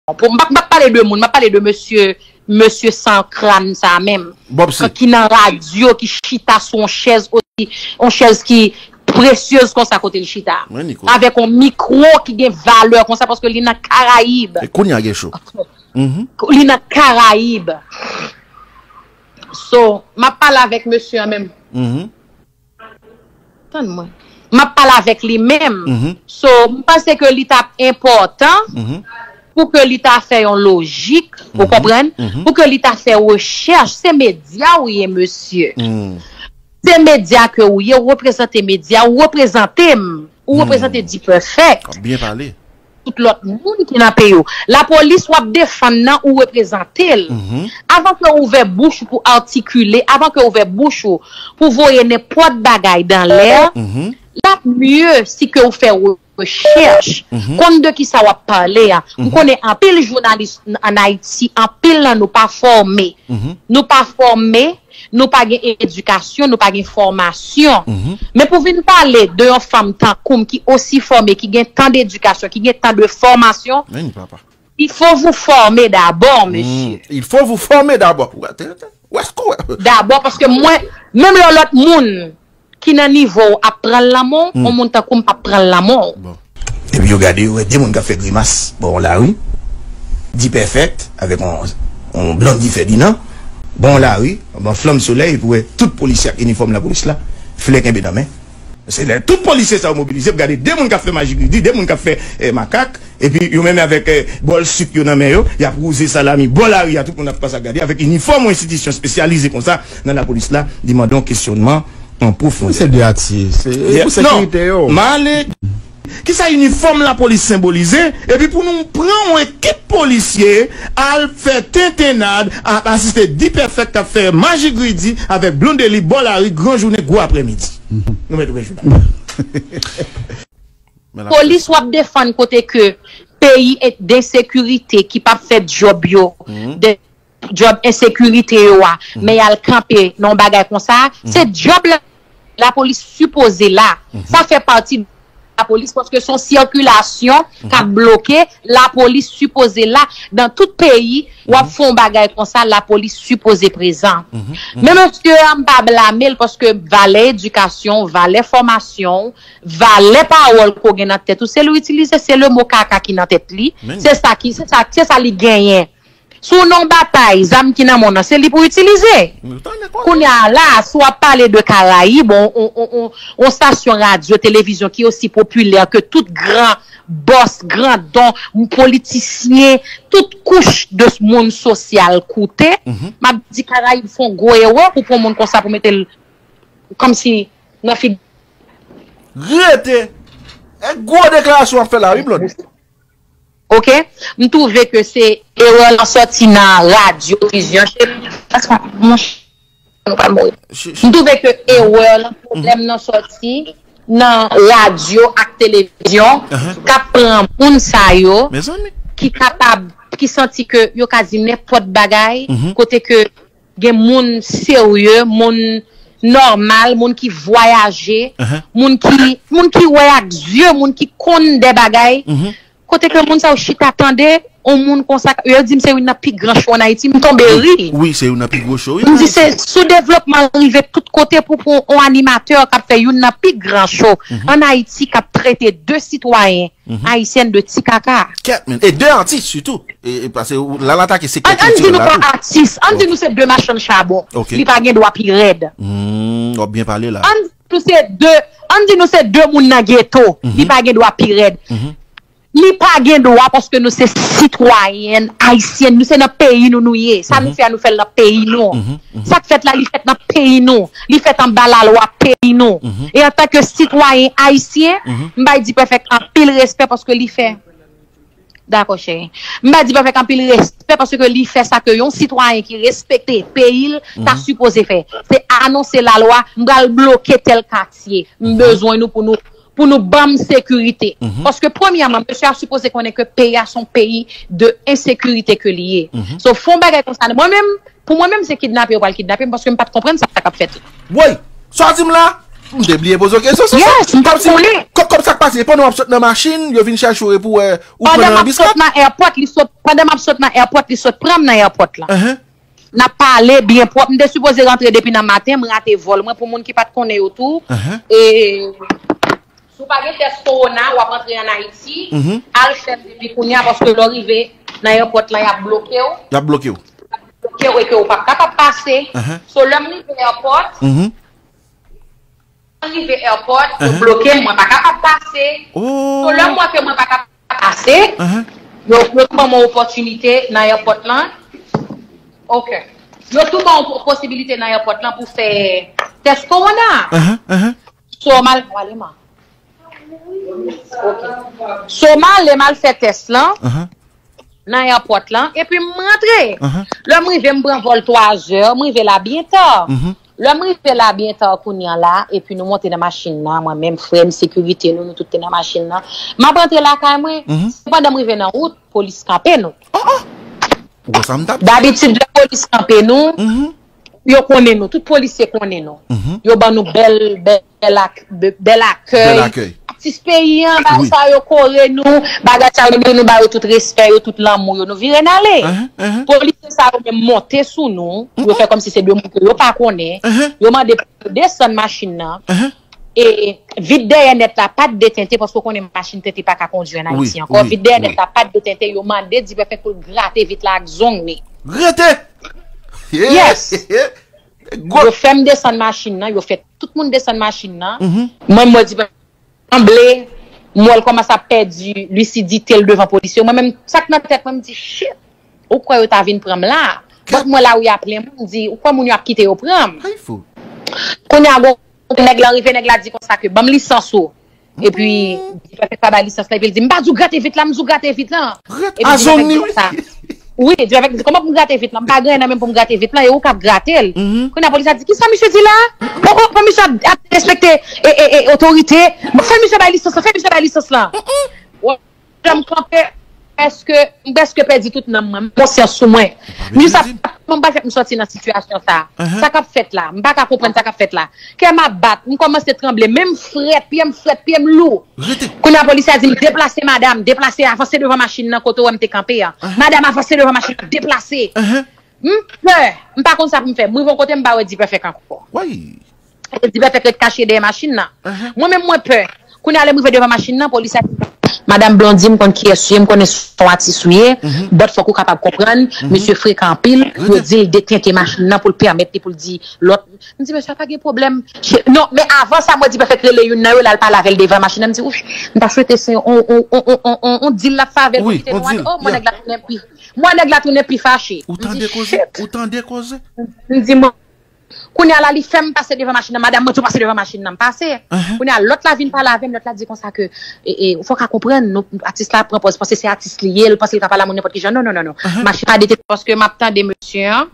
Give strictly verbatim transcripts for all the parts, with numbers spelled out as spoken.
Pou, m p ap, m p ap pale de moun, m ap pale de mesye, mesye san kràn sa menm. Ki nan radyo, ki chita sou yon chèz osi, yon chèz ki presyez konsa kote l chita. Avèk yon mikwo ki gen valè konsa paske li nan Karayib. E kounye a gen cho. Li nan Karayib. So, m ap pale avèk mesye an menm. Tann mwen. M ap pale avèk li menm. So, m panse ke li t ap enpòtan pou ke li ta fè yon lojik, ou konprann? Pou ke li ta fè rechèch. Se medya ou ye, mesye. Se medya ke ou ye, ou reprezante medya, ou reprezante m, ou reprezante D-Perfect. W ap byen pale. Tout lòt moun ki nan peyi w. Lapolis w ap defann nan ou reprezante l. Avan ke w ouvè bouch ou pou atikile, avan ke w ouvè bouch ou pou voye nenpòt bagay dan lè, l ap mye si ke w fè rechèch, konn de kisa w ap pale a. M konnen anpil jounalis ann Ayiti, anpil nan nou pa fòme. Nou pa fòme, nou pa gen edikasyon, nou pa gen fòmasyon. Men pou vin pale de yon fanm tankou m ki osi fòme, ki gen tan de edikasyon, ki gen tan de fòmasyon, il faut vous former d'abord, mesye. Il faut vous former d'abord. Dabò, paske mwen, menm lè lòt moun ki nan nivo w ap pran l nan men w, yon moun tankou m p ap pran l nan men w. Epi yo gade, yo wè de moun k ap fè grimas bò yon lari. D-Perfect avèk yon, yon Blondy Ferdinand bò yon lari, anba flanm solèy, epi w wè tout polisye ak inifòm lapolis la, flè kenbe nan men. Se lè tout polisye sa yo mobilize pou gade de moun k ap fè maji gridi, de moun k ap fè, eh, makak, epi yo menm avèk, eh, bòl sik yo nan men yo, y ap wouze salami bò lari a, tout moun ap pase ap gade, avèk inifòm yon enstitisyon espesyalize konsa nan lapolis la, li mande yon kesyònman an pwofondè. Se de atis, se pou sekirite yo. Non, m ale. Kisa inifòm lapolis senbolize? Epi pou nou pran yon ekip polisye al fè tentennad, ap asiste D-Perfect k ap fè maji gridi avèk Blondedy bò lari gran jounen gwo aprèmidi. Nou mèt wè jounen. Polis w ap defann kote ke peyi en- densekirite ki p ap fè djòb yo, de djòb ensekirite yo a, men y al kanpe nan yon bagay konsa, se djòb la, lapolis sipoze la. Sa fè pati de lapolis paske se yon sikilasyon k ap bloke, lapolis sipoze la. Nan tout peyi, w ap fè yon bagay konsa, lapolis sipoze prezan. Men mesye a, m pa blame l paske valè edikasyon, valè fòmasyon, valè pawòl ke w gen nan tèt ou, se li w itilize, se le mo kaka ki nan tèt li, se sa ki, se sa, se sa li genyen. Si w nan yon batay, zam ki nan men w nan, se li pou w itilize. Kounye a la, si w ap pale de Karayib, on, on, on, on, on stasyon radyo, televizyon ki osi popilè ke tout gran bòs, gran don, politisyen, tout kouch de moun sosyal koute, m ap di Karayib fè yon gwo erè pou pran moun konsa pou mete l kòmsi nan figi. Rete! E gwo deklarasyon w ap fè la, wi, Blondy. Oke? M twouve ke se erè lan sòti nan radyo, televizyon. Se, monchè, nou pral mouri. M twouve ke erè lan, pwoblèm nan sòti nan radyo ak televizyon k ap pran moun sa yo ki kapab, ki santi ke yo ka di nenpòt bagay, kote ke gen moun serye, moun nòmal, moun ki vwayaje, moun ki, moun ki wè ak zye, moun ki konn de bagay. Kote ke moun sa yo chita tande, yon moun konsa, yo di m se youn nan pi gran cho ann Ayiti, m tonbe ri. Wi, se youn nan pi gwo cho, wi, ann Ayiti. M di se soudevlopman rive tout kote pou, pou yon animatè k ap fè youn nan pi gran cho ann Ayiti k ap trete de sitwayen ayisyen de ti kaka. Kèt, men. E de atis, sitou. E, e, paske ou, la, l atake sektè kiltirèl la tou. Ann di nou pa atis, ann di nou se de machann chabon. Li pa gen dwa pi rèd. Hmm, w ap byen pale la. Ann di nou se de, ann di nou se de moun nan geto. Li pa gen dwa pi rèd. Li pa gen dwa paske nou se sitwayèn ayisyèn, nou se nan peyi nou nou ye. Sa nou fè a, nou fè l nan peyi nou. Sa k fèt la, li fèt nan peyi nou. Li fèt anba lalwa peyi nou. E antanke sitwayen ayisyen, m bay D-Perfect anpil respè paske li fè Dakò, cheri. M ba D-Perfect anpil respè paske li fè sa ke yon sitwayen ki respekte peyi l ta sipoze fè. Se anonse lalwa, m pral bloke tèl katye. M bezwen nou pou nou, pou nou ban m sekirite. Paske premyèman, mesye a sipoze konnen ke peyi a se yon peyi de ensekirite ke li ye. So, fè yon bagay konsa, mwen menm, pou mwen menm, se kidnape yo pral kidnape m paske m pa t konprann sa k ap fèt la. Woy! Sa w di m la? M te bliye poze w kesyon sou sa. Yes, m pa konnen. Kòm sa k pase, pandan w ap sot nan machin, yo vin chache w epi w wè ou pran nan yon bis. Pandan m ap sot nan airport, li sot, pandan m ap sot nan airport, li sot pran m nan airport lan. N ap pale byen pwòp. M te sipoze rantre depi nan maten, m rate vòl mwen. Pou moun ki pa t konnen yo tou, e, si w pa gen tès kowona, w ap antre ann Ayiti, al fè l depi kounye a, paske lè w rive nan airport lan, y ap bloke w. Y ap bloke w. Y ap bloke w e ke w p ap kapab pase. So, lè m rive airport, Mwen rive airport, yo bloke m, mwen pa kapab pase. So, lè m wè ke mwen pa kapab pase, yo, yo ban mwen opòtinite nan airport lan. Ok. Yo tou ban mwen posibilite nan airport lan pou fè tès kowona. So, m al, wale man. Ok. So, m ale, m al fè tès lan nan airport lan, epi m rantre. Lè m rive, m pran vòl twa zè, m rive la byen ta. Lè m rive la byen ta kounye a la, epi nou monte nan machin nan, mwen menm, frè m, sekirite nou, nou tout te nan machin nan. M ap rantre lakay mwen, se pandan m rive nan wout, polis kanpe nou. Ou wè sa m t ap di? Dabitid, lè polis kanpe nou, yo konnen nou, tout polisye konnen nou. Yo ban nou bèl, bèl, ak-, bè-, bèl akèy. Bèl akèy. Atis peyi an, bagay sa yo kore nou, bagay sa yo, nou ba yo tout respè yo, tout lanmou yo, nou vire n ale. Polisye sa yo menm monte sou nou, yo fè kòmsi se de moun ke yo pa konnen, yo mande pou nou desann machin nan. E vit dèyè nèt la pa t detente, paske w konnen machin tente pa ka kondui ann Ayiti ankò. Vit dèyè nèt la pa t detente, yo mande Dipèfèk pou l grate vit la ak zong li. Rete! Yes! Yo fè m desann machin nan, yo fè tout moun desann machin nan. Mwen, m wè Dipèfèk sanble, m wè l kòmanse ap pèdi lisidite l devan polisye yo. Mwen menm, sa k nan tèt mwen, m di, shit! Ou kwè yo ta vin pran m la? But m wè lari a plen moun, m di, ou kwè moun yo ap kite yo pran m? Kounye a, gon nèg la rive, nèg la di konsa ke, "Ban m lisans ou." Epi, Dipèfèk pa bay lisans la, epi l di, "M pa di w grate vit la, m di w grate vit la." Epi Dipèfèk di konsa. Wi, Dipèfèk di, "Kòman pou m grate vit la? M pa gen anyen nan men m pou m grate vit la, e ou k ap grate l." Kounye a, polis la di, "Kisa misye di la? O, o, fò misye ap, ap respekte, e, e, e, otorite. Fè misye bay lisans la, fè misye bay lisans la." Lè m kanpe, èske, m prèske pèdi tout nanm mwen, m konsyans sou mwen. M jis ap, kòman m pral fè pou m sòti nan sitiyasyon sa a? Sa k ap fèt la? M pa ka konprann sa k ap fèt la. Kè m ap bat, m kòmanse tranble, men m frèt, pye m frèt, pye m lou. Kounye a, polisye a di m, "Deplase, madanm, deplase, avanse devan machin nan kote w wè m te kanpe an. Madanm, avanse devan machin nan, deplase." M pè, m pa konn sa pou m fè. M rive yon kote, m pa wè Dipèfèk ankò. Dipèfèk ret kache dèyè machin nan. Mwen menm, mwen pè. Kounye a, lè m rive devan machin nan, polis la di, "Madanm Blondy, m konn kiyès ou ye, m konnen se yon atis ou ye, but fòk ou kapab konprann, misye frekan anpil, yo di l detente machin nan pou l pèmèt li pou l di lòt." M di, "Mesye, pa gen pwoblèm." Non, men avan sa, m wè Dipèfèk rele youn nan yo, l al pale avè l devan machin nan. M di, "Ouf, m ta swete se yon, yon, yon dil l ap fè avè l pou kite nou ale." Oh, mwen nèg la tounen pi, mwen nèg la tounen pi fache. M di, "Shit." Ou tande koze? M di, mwen Kounye a la, li fè m pase devan machin nan. Madanm mwen tou pase devan machin nan, m pase. Kounye a, lòt la vin pale avè m, lòt la di konsa ke, e, e, fò w ka konprann, nou, atis la pran pòz, panse se atis li ye, l panse l ka pale a moun nenpòt ki jan. Non, non, non, non. Machin pa detente paske m ap tande mesye an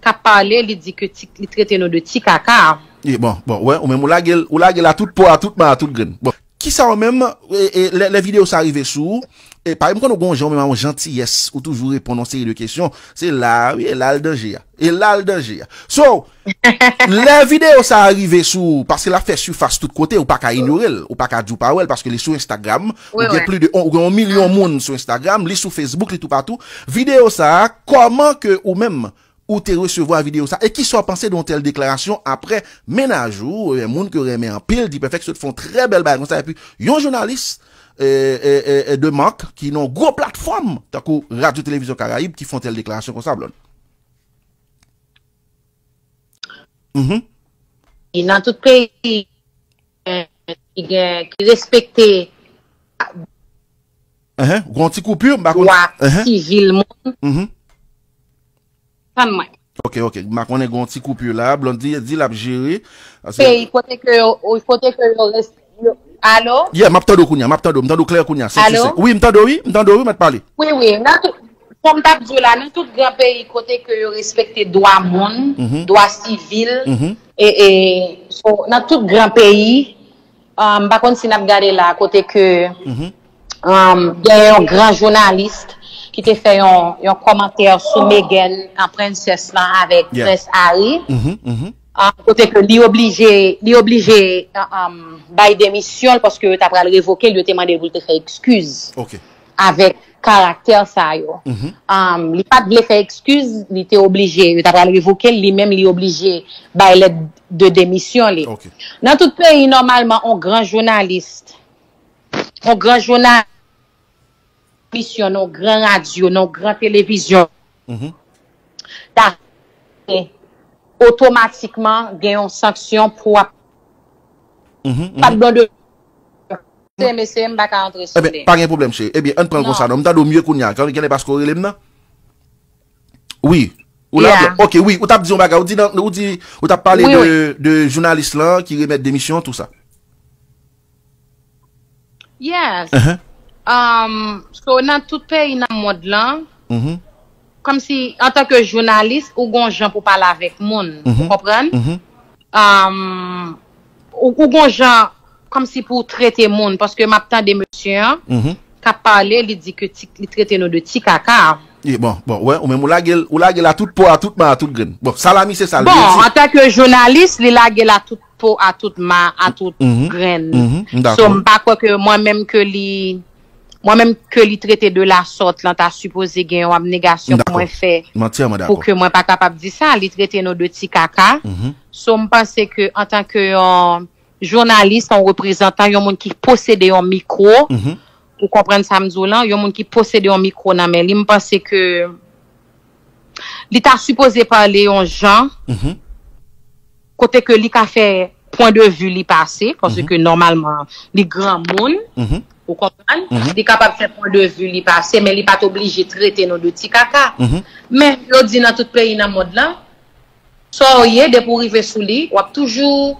k ap pale, li di ke ti, li trete nou de ti kaka. E bon, bon, wè, ou menm ou lage l, ou lage l a tout pwa, a tout ma, a tout grenn. Bon. Kisa ou menm, e, e, lè, lè videyo sa rive sou ou, e, parèy m konnen ou gon jan, ou menm a yon jantiyès, ou toujou reponn yon seri de kesyon, se la a, wi, e la l danje a. E la l danje a. So, lè videyo sa a rive sou ou, paske l ap fè sifas tout kote, ou pa ka inyore l, ou pa ka di w pa wè l, paske li sou Instagram, ou gen plis de, ou gen yon milyon moun sou Instagram, li sou Facebook, li toupatou. Videyo sa a, kòman ke ou menm, ou te resevwa videyo sa? E kisa w panse de yon tèl deklarasyon apre mennaj ou, oubyen moun ke w renmen anpil, Dipèfèk sot fè yon trè bèl bagay konsa, epi yon jounalis, e, e, e, e, de mak, ki nan yon gwo platfòm, tankou Radyo Televizyon Karayib, ki fè yon tèl deklarasyon konsa, Blonde? Mhm. E nan tout peyi, e, ki gen, ki respekte Enhen, gon ti koupi, m pa konn. Dwa sivil moun. Mhm. Tann mwen. Ok, ok. M pa konnen gon ti koupi la. Blondy di, di l ap jere. Paske peyi kote ke yo, kote ke yo res-, yo, alo? Yeah, m ap tande w kounye a, m ap tande w, m tande w klè kounye a, senk sou senk. Wi, m tande w, wi, m tande w, wi, mèt pale. Wi, wi, nan tout, kòm m t ap di w la, nan tout gran peyi kote ke yo respekte dwa moun, dwa sivil, e, e, so, nan tout gran peyi, um, m pa konn si n ap gade la, kote ke, um, gen yon gran jounalis ki te fè yon, yon kòmantè sou Meghan, an, prensès lan avèk Prens Harry. Mhm, mhm. Ah, kote ke li oblije, li oblije ah, ah, bay demisyon l paske yo ta pral revoke l, yo te mande l pou l te fè ekskiz Ok. avèk karaktè sa yo. Mhm. Um, li pa t vle fè ekskiz, li te oblije, yo ta pral revoke l, li menm li oblije bay lèt de demisyon li. Ok. Nan tout peyi, nòmalman, on gran jounalis, on gran jounalis, misyon, nan on gran radyo, nan on gran televizyon, Mhm. ta otomatikman gen yon sanksyon pou ap Mhm. pa mhm. Bon de se mesye m pa ka antre sou Ebyen, li. Pa gen pwoblèm, cheri. Ebyen, ann pran l Non. Konsa non. M tande w mye kounye a. Kan gen lè paske w rele m nan? Wi. Ou la? Yeah. Bon, ok, wi. Ou t ap di yon bagay. Ou di, nan- ou di, ou t ap pale Wi, de, wi. de jounalis lan ki remèt demisyon, tou sa. Yes. Uh-huh. Um, so, nan tout peyi nan mond lan, Mhm. kòmsi, antanke jounalis, ou gon jan pou pale avèk moun. Mhm. Ou konprann? Mhm. Um, ou, ou gon jan, kòmsi pou trete moun, paske m ap tande mesye an, Mhm. k ap pale, li di ke ti, li trete nou de ti kaka. E, bon, bon, wè, ou menm ou lage l, ou lage l a tout po, a tout ma, a tout grenn. Bon, salami se sa l Bon, vle di. Antanke jounalis, li lage l a tout po, a tout ma, a tout Mhm. grenn. Mhm. M dakò. So, m pa kwè ke mwen menm ke li, mwen menm ke li trete de la sòt lan, ta sipoze gen yon abnegasyon pou Dakò. mwen fè M antyèman pou dakò. ke mwen pa kapab di sa. Li trete nou de ti kaka. Mhm. So, m panse ke antanke yon jounalis, yon reprezantan, yon moun ki posede yon mikwo, Mhm. ou konprann sa m di w lan, yon moun ki posede yon mikwo nan men li, m panse ke li ta sipoze pale yon jan Mhm. kote ke li ka fè pwen de vi li pase, paske nòmalman li granmoun, Mhm. ou konprann? Mhm. Li kapab fè pwen de vi li pase, men li pa t oblije trete nou de ti kaka. Mhm. Men yo di nan tout peyi nan mond lan, sa w ye, depi w rive sou li, w ap toujou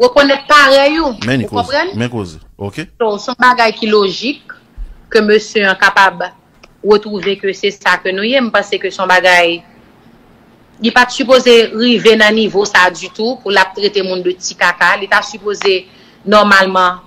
rekonèt parèy ou. Men ni Ou koze. Konprann? Men koze. Ok. So, se yon bagay ki lojik ke mesye an kapab retwouve ke se sa ke nou ye. M panse ke se yon bagay, li pa t sipoze rive nan nivo sa ditou pou l ap trete moun de ti kaka. Li ta sipoze nòmalman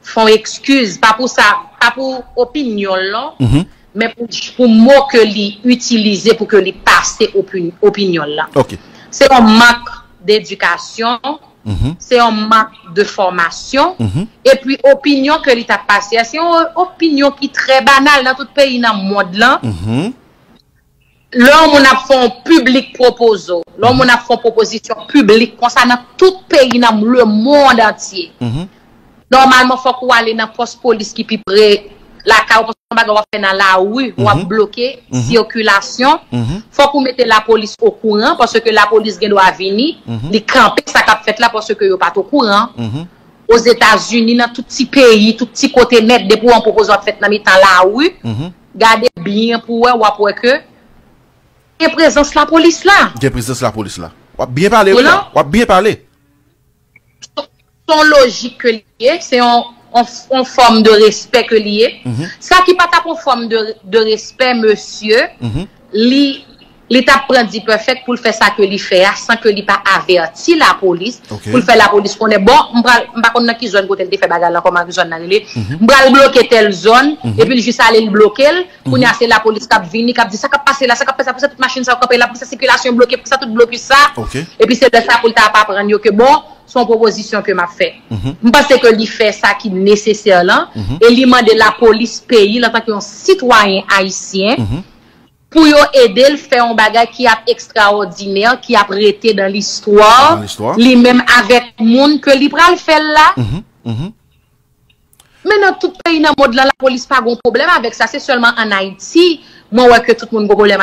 fè yon ekskiz, pa pou sa, pa pou opinyon l non, Mhm. men pou, pou mo ke li itilize pou ke li pase opin, opinyon l lan. Ok. Se yon mank dedikasyon, Mhm. se yon mank de fòmasyon, Mhm. epi opinyon ke li t ap pase a, se yon opinyon ki trè banal nan tout peyi nan mond lan. Mhm. Lè yon moun ap fè yon piblik pwopozo, lè yon moun ap fè yon pwopozisyon piblik konsa nan tout peyi nan lemonn antye, Mhm. nòmalman fòk ou ale nan pòs polis ki pi pre lakay ou, paske yon bagay w ap fè nan lari, w ap Mhm. bloke Mhm. sikilasyon. Mhm. Fòk ou mete lapolis okouran, paske lapolis gen dwa vini, Mhm. li kanpe sa k ap fèt la, paske yo pa t okouran. Mhm. Ozetazini, nan tout ti peyi, tout ti kote nèt, depi w yon pwopozisyon ap fèt nan mitan lari, Mhm. gade byen pou wè, w ap wè ke gen prezans lapolis la. Gen prezans lapolis la. W ap byen pale, wi. Ou la? W ap byen pale. Se yon lojik ke li ye, se yon, yon, yon fòm de respè ke li ye. Mhm. Sa ki pa t ap yon fòm de, de respè, mesye, Mhm. li, li t ap pran D-Perfect pou l fè sa ke li fè a, san ke li pa avèti lapolis, Ok. pou l fè lapolis konnen, bon, m pral, m pa konn nan ki zòn kote l te fè bagay lan, kòman zòn nan rele, Mhm. m pral bloke tèl zòn, Mhm. epi l jis ale l bloke l, kounye a se lapolis k ap vini, k ap di, "Sa k ap pase la, sa k ap pase la, poukisa tout machin sa yo kanpe la, poukisa sikilasyon bloke, poukisa tout blokis sa?" Ok. Epi se lè sa pou l ta ap aprann yo ke, bon, se yon pwopozisyon ke m ap fè. Mhm. M panse ke li fè sa ki nesesè lan, Mhm. e li mande lapolis peyi l antanke yon sitwayen ayisyen, Mhm. pou yo ede l fè yon bagay ki ap ekstraòdinè, ki ap rete dan listwa, Dan listwa. Li menm avèk moun ke li pral fè l la. Mhm. Mhm. Men nan tout peyi nan mond lan, lapolis pa gon pwoblèm avèk sa. Se sèlman ann Ayiti, mwen wè ke tout moun gon pwoblèm